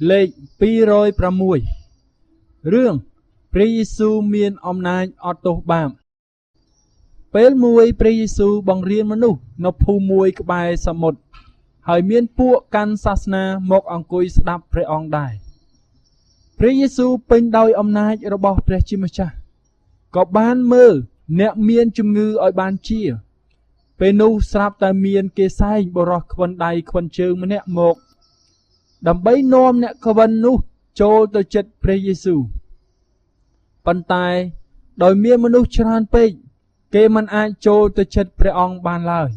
លេខ206រឿងព្រះយេស៊ូវមានអំណាចអត់ទោសបាបពេលមួយព្រះយេស៊ូវបង្រៀនមនុស្សនៅភូមិមួយក្បែរសមុទ្រហើយមានពួកកាន់សាសនាមកអង្គុយស្ដាប់ព្រះអង្គដែរព្រះយេស៊ូវពេញដោយអំណាចរបស់ព្រះជាម្ចាស់ក៏បានមើលអ្នកមានជំងឺឲ្យបានជាពេលនោះស្រាប់តែមានគេសែងបុរសខ្វិនដៃខ្វិនជើងម្នាក់មកដើម្បីនាំអ្នកខ្វិននោះចូលទៅចិត្តព្រះយេស៊ូវប៉ុន្តែដោយមានមនុស្សច្រើនពេកគេមិនអាចចូលទៅចិត្តព្រះអង្គបានឡើយ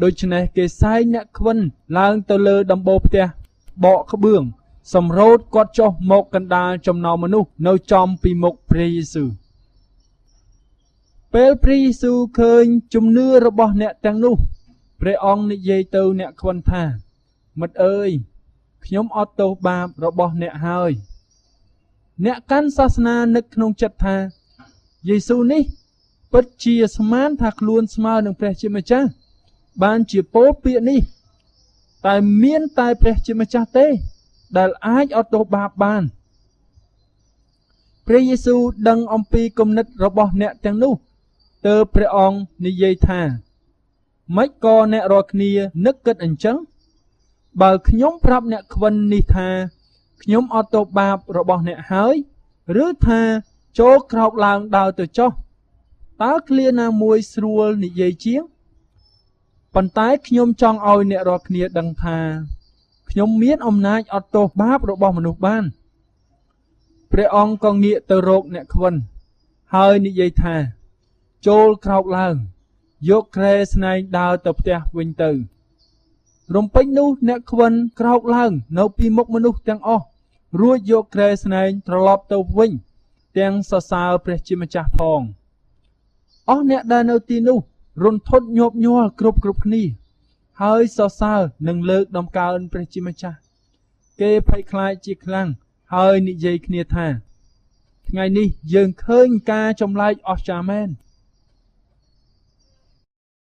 ដូច្នេះគេសែងអ្នកខ្វិនឡើងទៅលើដំបូលផ្ទះបកក្បឿងសម្រូតគាត់ចុះមកកណ្ដាលចំណោមមនុស្សនៅចំពីមុខព្រះយេស៊ូវពេលព្រះយេស៊ូវឃើញជំនឿរបស់អ្នកទាំងនោះព្រះអង្គនិយាយទៅអ្នកខ្វិនថាមិត្តអើយខ្ញុំអត់ទោសបាបរបស់អ្នកហើយអ្នកកាន់សាសនានឹកក្នុងចិត្តថាយេស៊ូវនេះពិតជាស្មានថាខ្លួនស្មើនឹងព្រះជាម្ចាស់បានជាពោលពាក្យនេះតែមានតែព្រះជាម្ចាស់ទេដែលអាចអត់ទោសបាបបានព្រះយេស៊ូវដឹងអំពីគំនិតរបស់អ្នកទាំងនោះទើបព្រះអង្គនិយាយថាម៉េចក៏អ្នករាល់គ្នានឹកគិតអញ្ចឹងបើខ្ញុំប្រាប់អ្នកខ្វិននេះថាខ្ញុំអត់ទោសបាបរបស់អ្នកហើយឬថាចូលក្រោកឡើងដើរទៅចុះតើឃ្លាណាមួយស្រួលនិយាយជាងប៉ុន្តែខ្ញុំចង់ឲ្យអ្នករាល់គ្នាដឹងថាខ្ញុំមានអំណាចអត់ទោសបាបរបស់មនុស្សបានព្រះអង្គក៏ងាកទៅរកអ្នកខ្វិនហើយនិយាយថាចូលក្រោកឡើងយកគ្រែស្នែងដើរទៅផ្ទះវិញទៅរំពេចនោះអ្នកខ្វិនក្រោកឡើងនៅពីមុខមនុស្សទាំងអស់រួចយកគ្រែស្នែងត្រឡប់ទៅវិញទាំងសរសើរព្រះជាម្ចាស់ផងអស់អ្នកដែលនៅទីនោះរន្ធត់ញាប់ញ័រគ្រប់គ្នាហើយសរសើរនិងលើកដំកើងព្រះជាម្ចាស់គេភ័យខ្លាចជាខ្លាំងហើយនិយាយគ្នាថាថ្ងៃនេះយើងឃើញការចម្លែកអស្ចារ្យមែន។